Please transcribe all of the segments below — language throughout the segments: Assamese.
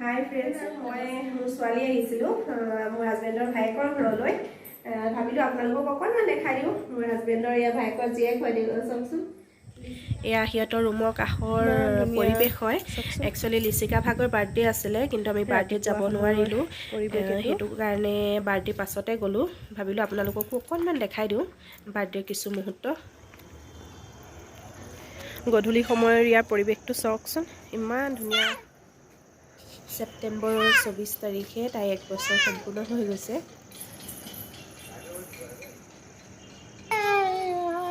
হাই ফ্ৰেণ্ডছ, মই মোৰ ছোৱালী আহিছিলোঁ মোৰ হাজবেণ্ডৰ ভায়েকৰ ঘৰলৈ। ভাবিলোঁ আপোনালোকক অকণমান দেখাই দিওঁ। মোৰ হাজবেণ্ডৰ ইয়াৰ ভায়েকৰ জীয়েক হয়, চাওকচোন। এয়া সিহঁতৰ ৰুমৰ কাষৰ পৰিৱেশ হয়। একচুৱেলি লিচিকা ভাগৰ বাৰ্থডে আছিলে, কিন্তু আমি বাৰ্থডেত যাব নোৱাৰিলোঁ, সেইটো কাৰণে বাৰ্থডে পাছতে গ'লোঁ। ভাবিলোঁ আপোনালোককো অকণমান দেখাই দিওঁ বাৰ্থডেৰ কিছু মুহূৰ্ত। গধূলি সময়ৰ ইয়াৰ পৰিৱেশটো চাওকচোন, ইমান ধুনীয়া। ছেপ্টেম্বৰৰ 24 তাৰিখে তাই এক বছৰ সম্পূৰ্ণ হৈ গৈছে।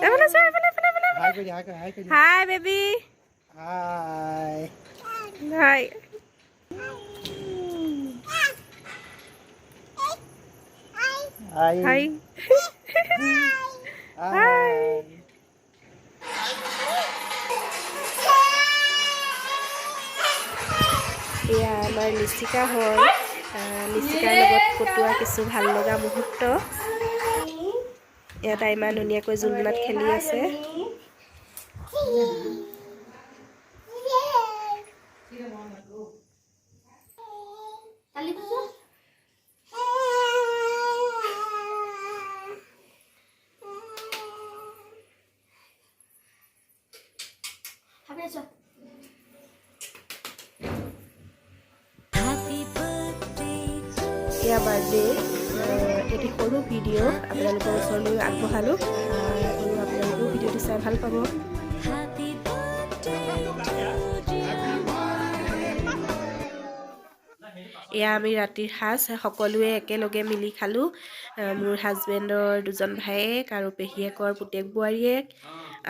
এইফালে চোৱা, এইফালে, এইফালে, এইফালে। হাই কৰি দিয়া, হাই কৰি, হাই কৰি দিয়া। Hi baby. হাই। হাই। হাই। হাই। হাই। এয়া আমাৰ লিচিকা হয়। লিচিকাৰ লগত কটোৱা কিছু ভাল লগা মুহূৰ্ত। এয়া তাই ইমান ধুনীয়াকৈ জোলনাত খেলি আছে। এয়া বাৰ্থডে এটি সৰু ভিডিঅ' আপোনালোকৰ ওচৰলৈ আগবঢ়ালোঁ আৰু আপোনালোকেও ভিডিঅ'টো চাই ভাল পাব। Happy birthday to dear. এয়া আমি ৰাতিৰ সাজ সকলোৱে একেলগে মিলি খালোঁ। মোৰ হাজবেণ্ডৰ দুজন ভায়েক আৰু পেহীয়েকৰ পুতেক বোৱাৰীয়েক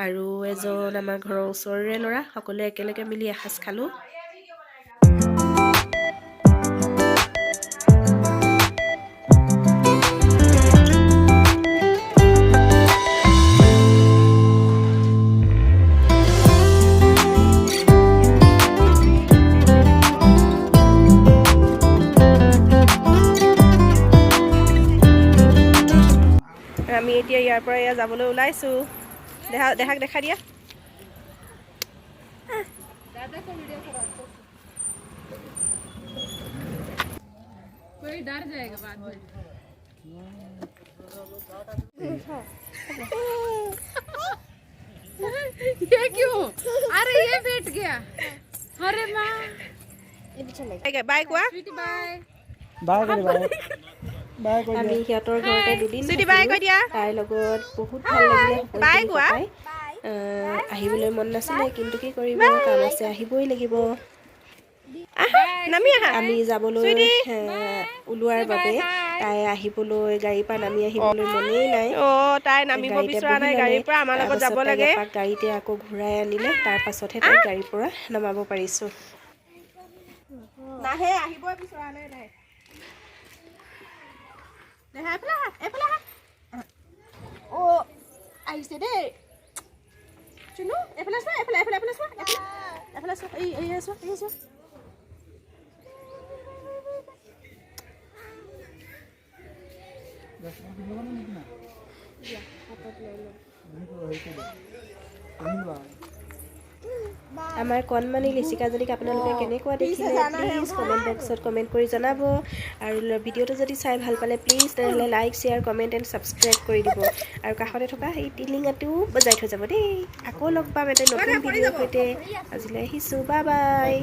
আৰু এজন আমাৰ ঘৰৰ ওচৰৰে ল'ৰা, সকলোৱে একেলগে মিলি এসাঁজ খালোঁ। আমি এতিয়া ইয়াৰ পৰা এয়া যাবলৈ ওলাইছোঁ। দেহা, দেহাক দেখাই দিয়া। कोई डर जाएगा बाद में। ये क्यों? अरे, ये बैठ गया। अरे माँ। বাই কোৱা। स्वीटी, बाय। বাই কৰি, বাই বাই কৰি। আমি সিহঁতৰ ঘৰতে দুদিন চুইটি, বাই থাকিলোঁ। কৈ দিয়া। তাইৰ লগত বহুত ভাল লাগিলে বাই সকলোখিনি কোৱা। কটাই। আহিবলৈ মন নাছিলে, কিন্তু কি কৰিব, কাম আছে, আহিবই লাগিব। আহা, নামি আহা। আমি যাবলৈ চুইটি। ওলোৱাৰ বাবে তাই আহিবলৈ, গাড়ীৰ পৰা নামি আহিবলৈ মনেই নাই। অ', তাই নামিব গাড়ীতে বিচৰা বহি নাই ল'লে। গাড়ীৰ পৰা, আমাৰ লগত যাব তাৰপাছত তাইক লাগে। এপাক গাড়ীতে আকৌ ঘূৰাই আনিলে, তাৰ পাছতহে তাইক গাড়ীৰ পৰা নমাব পাৰিছোঁ। নাহে, আহিবই বিচৰা নাই তাই। দেহা, এইফালে আহা, এইফালে আহা। অ', আহিছে দেই। চুনু, এইফালে চোৱা, এইফালে, এইফালে, এইফালে চোৱা, এইফালে, এইফালে চোৱা, এই, এই চোৱা, এই চোৱা। নেকি না? হেৰি কৰি দিয়া। আমাৰ কণমানি লিচিকাজনীক আপোনালোকে কেনেকুৱা দেখিলে, প্লিজ কমেণ্ট বক্সত কমেণ্ট কৰি জনাব। আৰু ভিডিঅ'টো যদি চাই ভাল পালে, প্লিজ তেনেহ'লে like, share, comment and subscribe কৰি দিব আৰু কাষতে থকা সেই টিলিঙাটোও বজাই থৈ যাব দেই। আকৌ লগ পাম এটা নতুন ভিডিঅ'ৰ সৈতে। আজিলৈ আহিছোঁ, বাই বাই।